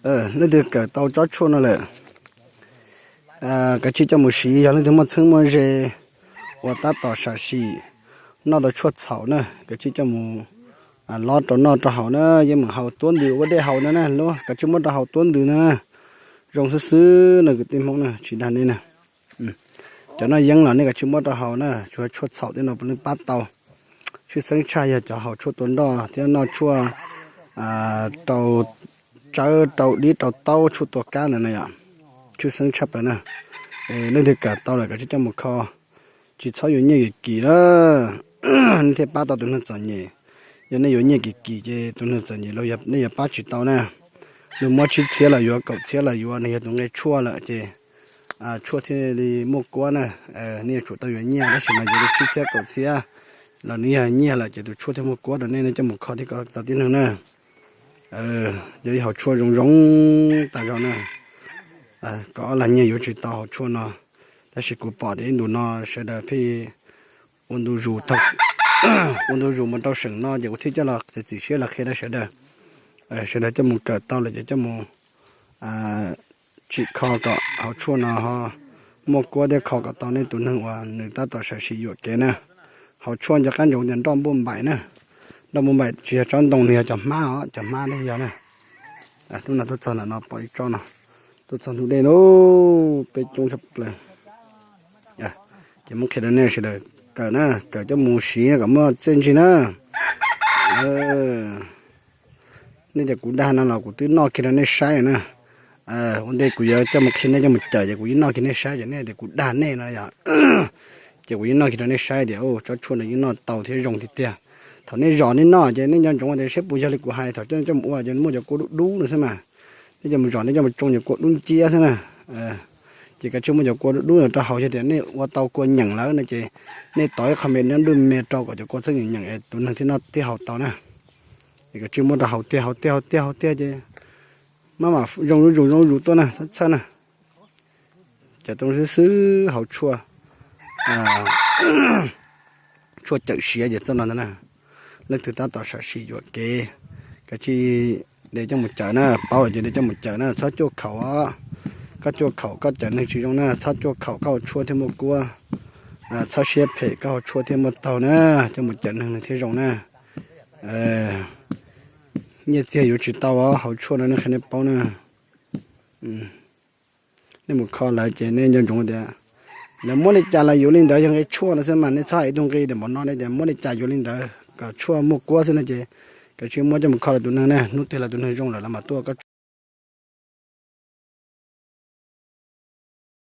Leej twg kawm tau tsob tshuaj no lawm, kav tsij coj mus siv. Yog leej twg muaj txheeb muaj ze uas tab tom sam sim noj tau tshuaj txhaum na, kav tsij coj mus lob rau noj rau haus na, yeej meem haus tuab ntws ua dej haus ntawd na, kav tsij muab rau haus tuab ntws ntawd na. Zoo xwb xwb no kwv tij Hmoob na, tsis dag nej na. Cov noj yeeb los nej kav tsij muab rau haus na, tsuas tshuaj txhaum tej no puav leej pab tau. Tshwj xeeb tshaj yog cov haus tshuaj tua nroj thiab noj tshuaj rau tsawb rau dib rau taub tshuaj tua kab ntawd na yom. Tshwj xeeb tshaj plaws na. Leej twg kawm tau lawm kav tsij coj mus kho, tsis txhob yuav nyiaj kim kim na, nej thiaj pab tau tus neeg txom nyem. Yog nej yuav nyiaj kim kim ces tus neeg txom nyem los nej yuav pab tsis tau na. Luag muab tsib txhiab los yuav, kaum txhiab los yuav, nws yog tus nqe tshuaj lawm ces tshuaj thiaj li muaj kuab na. Nej yuav tsum tau yuav nyiaj, tab sis mas yuav li tsib txhiab kaum txhiab los nws yog nyiaj lawm ces tus tshuaj thiaj muaj kuab rau nej, nej coj mus kho thiab kov tau tib neeg na. Yog ib hauv tshuaj zoo zoo tas zog na. Koj ob lag nyiaj yuav tsis tau hauv tshuaj no, tab sis kuv pom tias ib ntus no sawv daws pheej ua ntu zus, ua ntu zus mus rau seem no ces kuv thiaj coj los txiav txim siab los qhia rau sawv daws. Sawv daws coj mus kawm tau lawm ces coj mus tsim kho kom hauv tshuaj no ho muaj kuab thiab kho kom tau nej tus neeg uas nws tab tom sam sim yuam kev na. Hauv tshuaj nco qab ntsoov tias nroj npuaj npaim na. Nroj npuaj npaim tsis yog tsob ntoo, nws yog cov hmab os, cov hmab thiaj yog na. Hnub no tuaj txog ntawm no pom ib tsob no, tuaj txog ntug dej no, peb coob tshaj plaws. Ces muab qhia rau nej sawv daws kawm na, kawm coj mus siv kom muaj txiaj ntsig na. Nej tias kuv dag no los kuv twb noj kiag rau nej saib na. Ua ntej kuv yuav coj mus qhia nej coj mus cawm ces kuv yeej noj kiag nej saib ces nej tias kuv dag nej no yom. Ces kuv yeej noj kiag rau nej saib tias tsob tshuaj no yeej noj tau thiab zoo tiag tiag. Thaum nej zom nej noj ces nej nco ntsoov tias seb puas yog li kuv hais, thaum coj coj mus ua ces muaj cov kua dub dub no xwb mas. Nej coj mus zom nej coj mus tsoo cov kua dub nciab xwb na. Ces kav tsij muab cov kua dub dub no rau haus, yog tias nej ua tau kua nyeem lawm no ces nej tov ib qho me dab dub me rau kom cov kua txhob nyeem nyeem es tus neeg thiaj noj thiaj haus tau na. Es kav tsij muab rau haus tiag haus tiag haus tiag haus tiag ces maj mam zoo zuj zus zoo zuj zus tuaj na, txhawj txhawj na. Ces tau xwb xwb hauv tshuaj, tshuaj cawm siav ces txoj no ntag na. Leej twg tab tom sam sim yuam kev, kav tsij de coj mus cawm na, paub lawm ces de coj mus cawm na, txhob cuaj khaum os. Koj cuaj khaum koj cawm neeg tsis zoo na, txhob cuaj khaum koj haus tshuaj thiaj muaj kuab, txhob siab phem koj haus tshuaj thiaj muaj taug na, coj mus cawm neeg nws thiaj zoo na. Nyiaj txiag yuav tsis tau os, hauv tshuaj no nej qhia nej paub na. Nej mus kho lawv ces nej nco ntsoov tias lawv muab li cas los yuav li ntawd, yog nqe tshuaj no xwb mas nej txhob hais ib tug nqi tias npaum no ne, tias muab li cas yuav li ntawd kom tshuaj muaj kuab xwb no ces kav tsij muab coj mus kho lawv tus neeg na, hnub twg lawv tus neeg zoo lawm los mam tuaj, koj